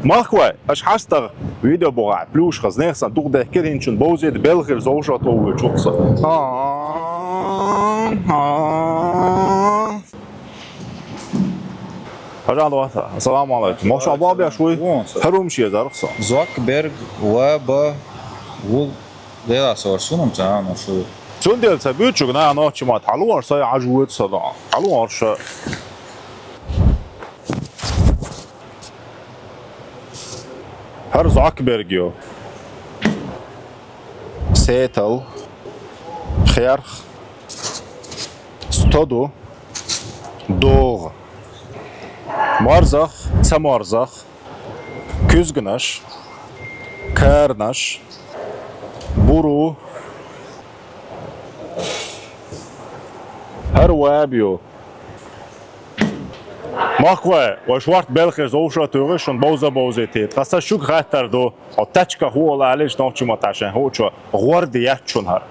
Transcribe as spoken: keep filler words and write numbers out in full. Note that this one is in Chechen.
Махкой, аш хьастагъ видео бугӀа, плюшха, знех сан дугӀ дехкер хӀинчун бовзед белхир зовшот вовве чухса. Хажан вата. Ассаламу алейкум. Мохша бабя шуй. Вон са. Харум ши зархса. Зокберг, ва ба, вул, дела сор сунам ца, ну шу. Цундел ца бючуг на ночи мат. Халуар са ажует са да. Халуар ша. Хар Зокберг ё. Сетал. Херх. Стоду. ДогӀ. Марзах, ца марзах. Куьзганаш. Карнаш. Буру. Хар ваб ё. Махкой, ваш варт белхир зовша тюгъи шун бовза бовзе тет. Хаса шуг хаттар ду. О тачка хула алиш нохчи маташен. Хучу гъварди ячун хар.